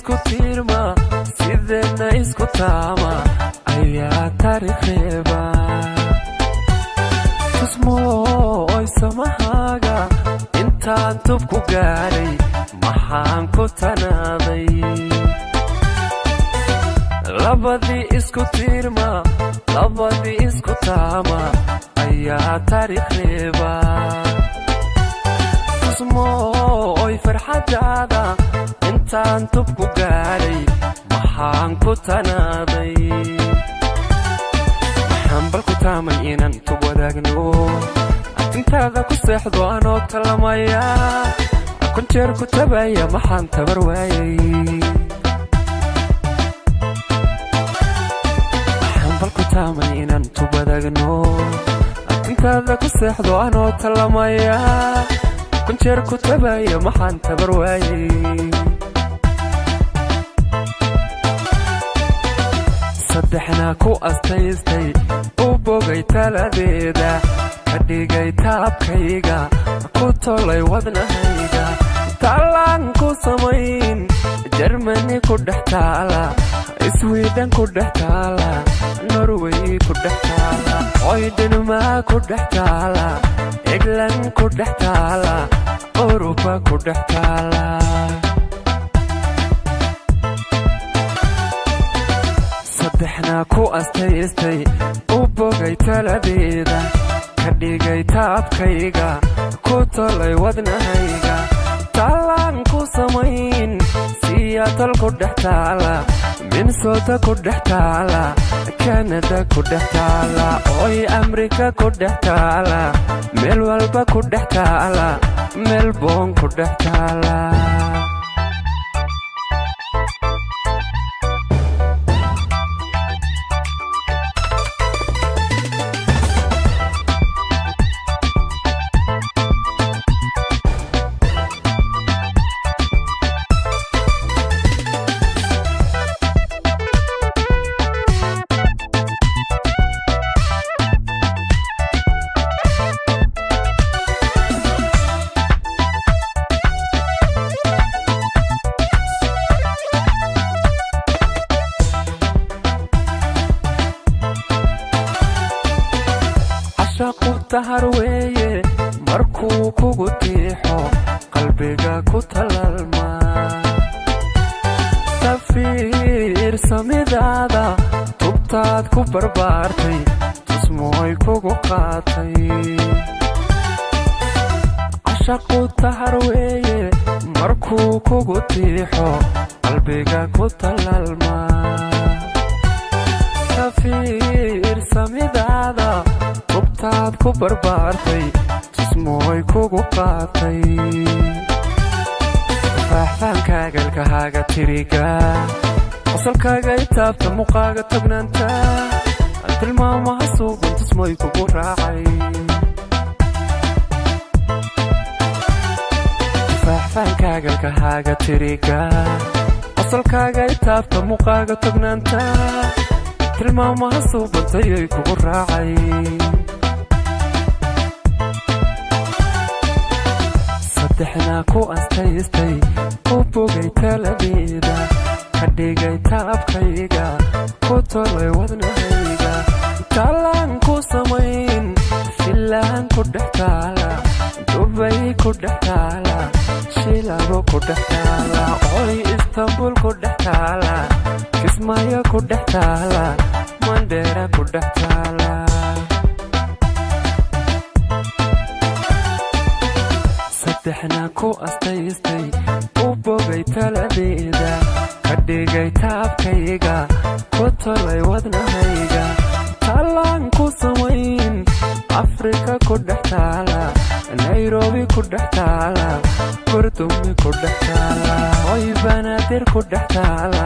Isku tiirma, sideenna isku taama ayaa taariikheeba. Tusmooy samahaaga, intaan tub ku gaadhay maxaan ku tanaaday? Labadii isku tiirma, labadii isku taama ayaa taariikhreeba. Tusmooy farxadaada, intaan tub ku gaadhay maxaan ku tanaaday? Maxaan bal ku taamay inaan tub wadaagno, atintaada ku seexdo anoo talamaya, kunjeer ku tabaya, maxaan tabar waayay? Maxaan bal ku taamay inaan tub wadaagno, atintaada ku seexdo anoo talamaya, kunjeer ku tabaya, maxaan tabar waayay? Saddexna ku astaystay, u bogay taladeeda, ka dhigay taabkayga, ku tolay wadnahayga, taalaan ku samayn Jermani ku dhex taala, Swiden ku dhex taala, Norway ku dhex taala, oydhanmaa ku dhex taala, Eglan ku dhex taala, Uruba ku dhex taala. Saddexna ku astaystay, u bogay taladeeda, ka dhigay taabkayga, ku tolay wadnahayga, taalaan ku samayn Siyaatal ku dhex taala, Minnesota ku dhex taala, Kanada ku dhex taala, oy Amrika ku dhex taala, meel walba ku dhex taala, Melbourne ku dhex taala. Cashaqu tahar weeye markuu kugu tiixo, qalbiga ku talaalma. Tafiirsamidaada, tubtaad ku barbaartay, tusmooy kugu qaatay. Cashaqu tahar weeye markuu kugu tiixo, qalbiga ku talaalma. Tafiirsamidaada, tubtaad ku barbaartay, tusmooy kugu qaatay. Faaxfaankaagalkahaaga tiriga, qosolkaaga itaabta, muqaaga tognaanta, tilmaamaha suuban tusmooy kugu raacay. Faaxfaankaagalkahaaga tiriga, qosolkaaga itaabta, muqaaga tognaanta, tilmaamaha suubantayay kugu raacay. Saddexna ku astaystay, u bogay taladeeda, ka dhigay taabkayga, ku tolay wadnahayga, taalaan ku samayn Filaan ku dhex taala, Dubay ku dhex taala, Shilabo ku dhex taala, oy Istanbul ku dhex taala, Kismaayo ku dhex taala, Mandheera ku dhex taala. Saddexna ku astaystay, u bogay taladeeda, ka dhigay taabkayga, ku tolay wadnahayga, taalaan ku samayn Afrika ku dhex taala, Nairobi ku dhex taala, Gurdumi ku dhex taala, hoy Banaadir ku dhex taala,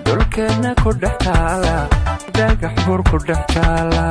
dhulkeenna ku dhex taala, Dhagax Bur ku dhex taala.